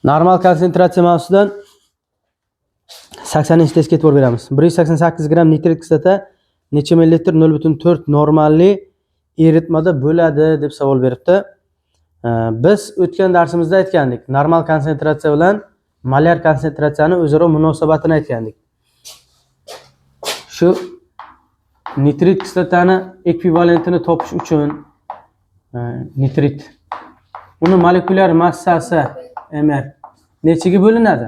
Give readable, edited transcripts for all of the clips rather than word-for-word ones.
Normal konsentratsiya mavzusidan 80-testga e'tibor beramiz. 188 gramm nitrit kislota necha millilitr 0,4 normalli eritmada bo'ladi deb savol beribdi. Biz o'tgan darsimizda aytgandik, normal konsentratsiya bilan molyar konsentratsiyani o'zaro munosabatini aytgandik. Shu nitrit kislotani ekvivalentini topish uchun nitrit uni molekulyar massasi mr nechiga bo'linadi?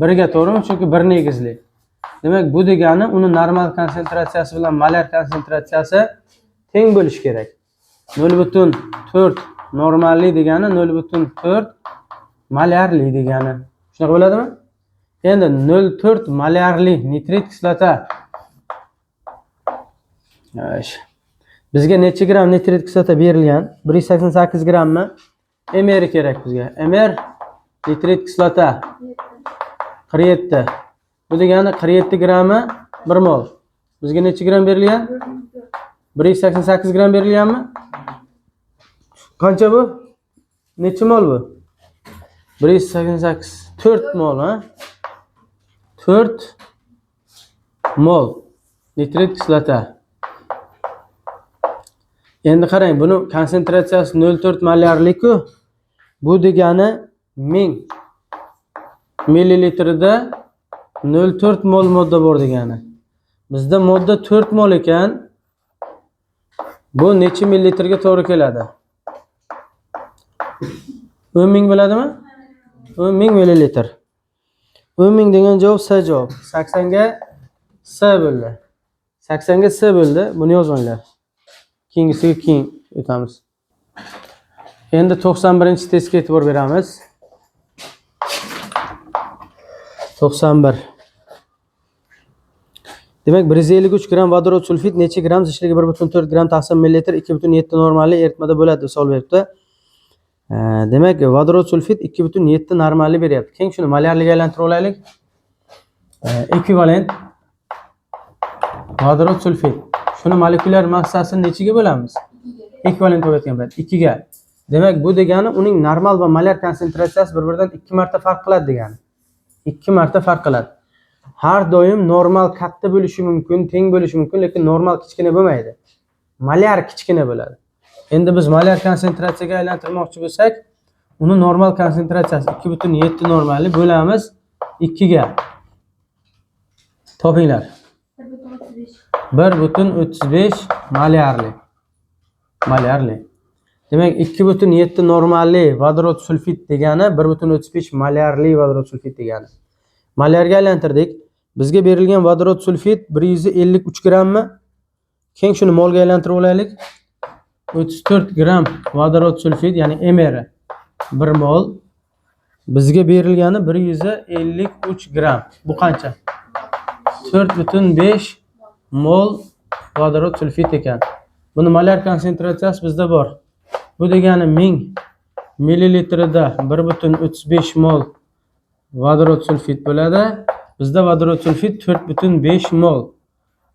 Birga, to'g'rimi? Chunki bir negizli. Demak, bu degani uni normal konsentratsiyasi bilan molyar konsentratsiyasi teng bo'lishi kerak. 0,4 normalli degani 0,4 molyarli degani. Shunaqa bo'ladimi? Endi 0,4 molyarli nitrit kislota. Xo'sh. Bizga necha gramm nitrit kislota berilgan? 188 grammi? Mr kerak bizga. Mr nitrit kislota 47. Bu degani 47 grammi 1 mol. Bizga necha gramm berilgan? 188 gramm berilganmi? Qancha bu? Necha mol bu? 188 4 mol, ha? 4 mol nitrit kislota. Endi qarang, buni konsentratsiyasi 0,4 molyarlik-ku. Bu degani 1000 millilitrida 0,4 mol modda bor degani. Bizda modda 4 mol ekan. Bu necha millilitrga to'g'ri keladi? 10 000 bo'ladimi? 10 000 millilitr. 10 000 degan javob S javob. 80 ga S bo'ldi. 80 ga S bo'ldi. Buni yozinglar. Keyingisiga keyin o'tamiz. Endi 91-testga e'tibor beramiz. 91. Demak, 153 gramm vodorod sulfid necha gramm zichligi 1,4 gramm taqsim millilitr 2,7 normalli eritmada bo'ladi deb savol beribdi. Demak, vodorod sulfid 2,7 normalli beryapti. Keyin shuni molyarliga aylantirib olaylik. Ekvivalent vodorod sulfid. Shuni molekulyar massasini nechiga bo'lamiz? Ekvivalent bo'layotgan payt 2 ga. Demak, bu degani uning normal va molyar konsentratsiyasi bir-biridan 2 marta farq qiladi degani. 2 marta farq qiladi. Har doim normal katta bo'lishi mumkin, teng bo'lishi mumkin, lekin normal kichkina bo'lmaydi. Molyar kichkina bo'ladi. Endi biz molyar konsentratsiyaga aylantirmoqchi bo'lsak, uni normal konsentratsiyasi 2,7 normalli bo'lamiz 2 ga. Topinglar. 1,35 molyarli. Molyarli. Demak, 2,7 normalli vodorod sulfid degani 1,35 molyarli vodorod sulfid degani. Molyarga aylantirdik. Bizga berilgan vodorod sulfid 153 grammi? Keyin shuni molga aylantirib olaylik. 34 gramm vodorod sulfid, ya'ni Mr 1 mol. Bizga berilgani 153 gramm. Bu qancha? 4,5 mol vodorod sulfid ekan. Buni molyar konsentratsiyasi bizda bor. Bu degani 1000 millilitrida 1,35 mol vodorod sulfid bo'ladi. Bizda vodorod sulfid 4,5 mol.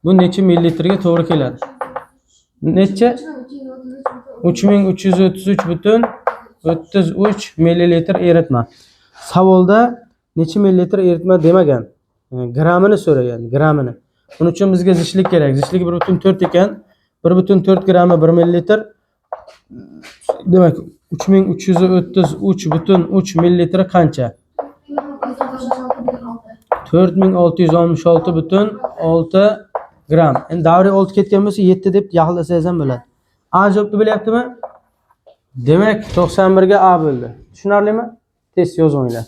Bu necha millilitrga to'g'ri keladi? Necha? 3333,33 millilitr eritma. Savolda necha millilitr eritma demagan. Grammini so'ragan, grammini. Buning uchun bizga zichlik kerak. Zichligi 1,4 ekan. 1,4 grammi 1 millilitr. Demak, 3333,3 millilitr qancha? 4666,6 gramm. Endi davriy 6 ketgan bo'lsa 7 deb yaqinlasangiz ham bo'ladi. A javobni bilyaptimi? Demak, 91 ga A bo'ldi. Tushunarlimi? Test yozinglar.